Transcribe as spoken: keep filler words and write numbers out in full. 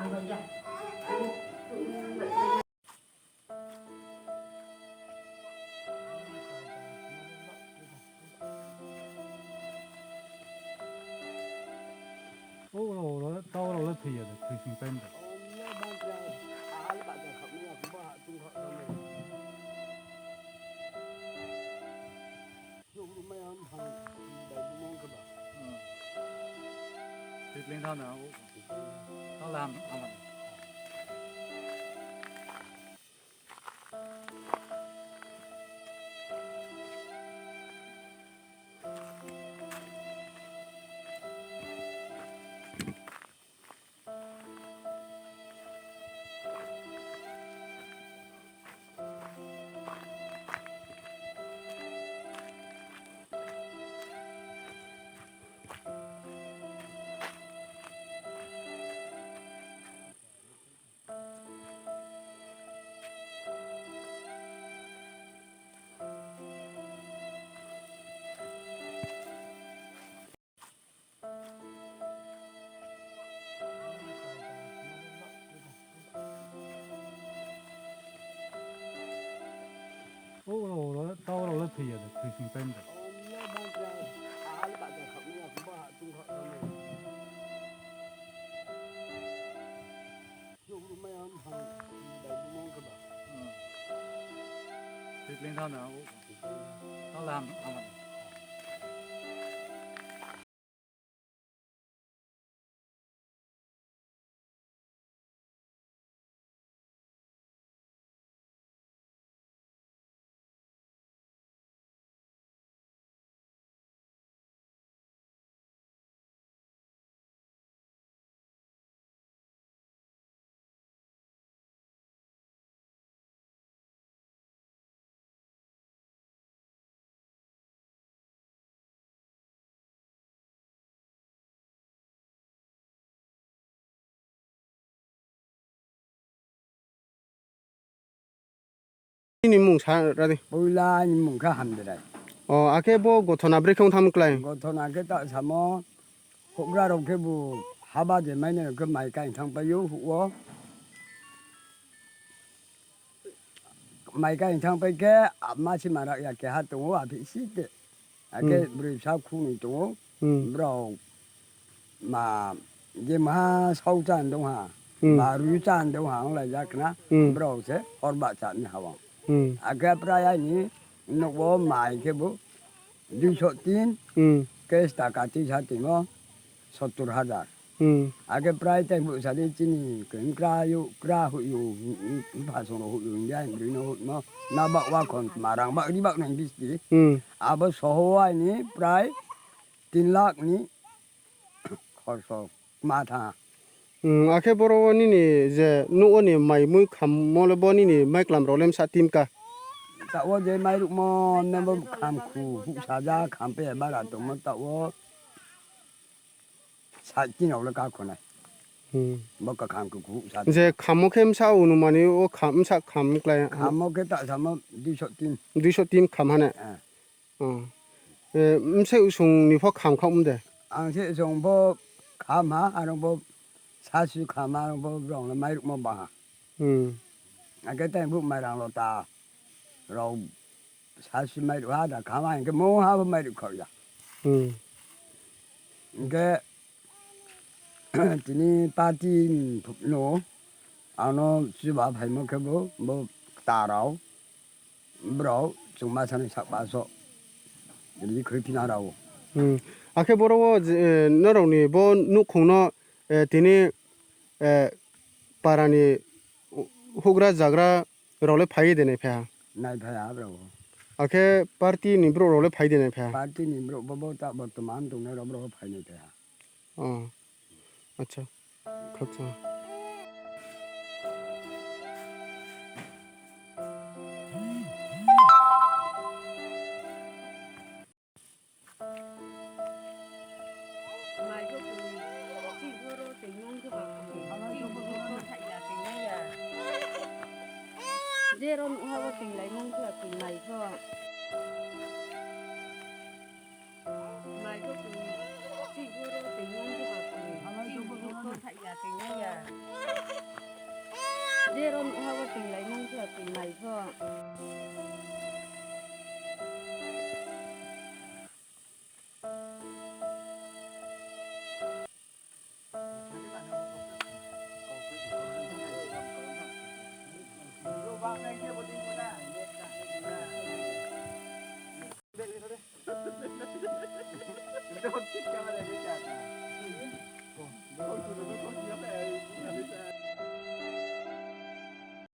O rok, o rok, tau rok le thwi ya de, thwi sing time de. Twi pling thang na, o. Tau le ham, ham. O rok, o rok, tau rok le thwi ya de, thwi sing time de. Nini mung sa radi. Puila ni mung kha Hamdrai. O, akhe bo gothona bwrwi khe wng thang klai. Gothona khe ta samo, hukra rok khe bo haba je mai nai khe mai kain thang pai yo huo. Mai kain thang pai khe, ah, masi marak ya keha tongo, aphi si te. Ake Hmm. bwrwi bwsa khunui tongo. Hmm. Borok ma je maha sau chan dong ha, Hmm. ma rui chan dong ha, wng lai jak na. Hmm. Borok se hor ba cha ni hawang. Hmm. Ake prai ani nokbo mai khe bo duiso tin Hmm. cash taka tisa timo sottur hajar. Hmm. Ake prai tei bwsadi chini kwrwng kra yu, kra hu yu, bupha song rok hu yu, ya bwrwi no hu no, na bak wa khon ma rang bak ri bak nang bisti. Hmm. Abo soho aini prai tin lakh ni khorso ma tha. Hmm, akhe boro o nini je nugo ni mai mui khammo le bo nini mai klam rok le msa tin ka. Ta o je mai rukmo ne bo kham khu hu sa ja kham pe bara tongmo ta o. Sa tin rok le ka khonai. Hmm. Bo ka kham khu khu sa. Je khammo khe msa unu mani o kham, msa kham klai. Khammo khe ta samo duiso tin. Duiso tin kham hane. Eh. Oh. Eh, mse usung ni pho kham kham de. Ang se usung bo kham ha, arong bo sasi kham ha, arong bo rong le mai rukmo ba ha. Hmm. Ake tai bu mai rang lo ta. Rok sasi mai ruk ha da khama hingke mo ha bo mai ruk khok ya. Hmm. Hingke tini party no ano chuba phaimo khe bo, bo ta rao borok chwngma sani sak baso ri khoi phina rao. Hmm. Akhe boro o je, eh, norok ni bo nukhung no, eh, tini, eh, para ni hugra jagra rok le phai de nai phai ha? Nai phai ha borok. Akhe party ni borok rok le phai de nai phai ha? Party ni borok bo, bo ta bortoman tongnai rok borok phai nai phai ha. Oh, acha. Khaksa. Mai khe twi, twi boro twi mung khe ba twi, twi boro khe thai ya twi mung ya. Jero nuha bo twi lai mung khe twi mai kho. Mai khe twi, twi boro twi mung khe ba twi, twi boro khe thai ya. Twi nai ya. Je ron ha bo twi lai nang khe twi nai pho.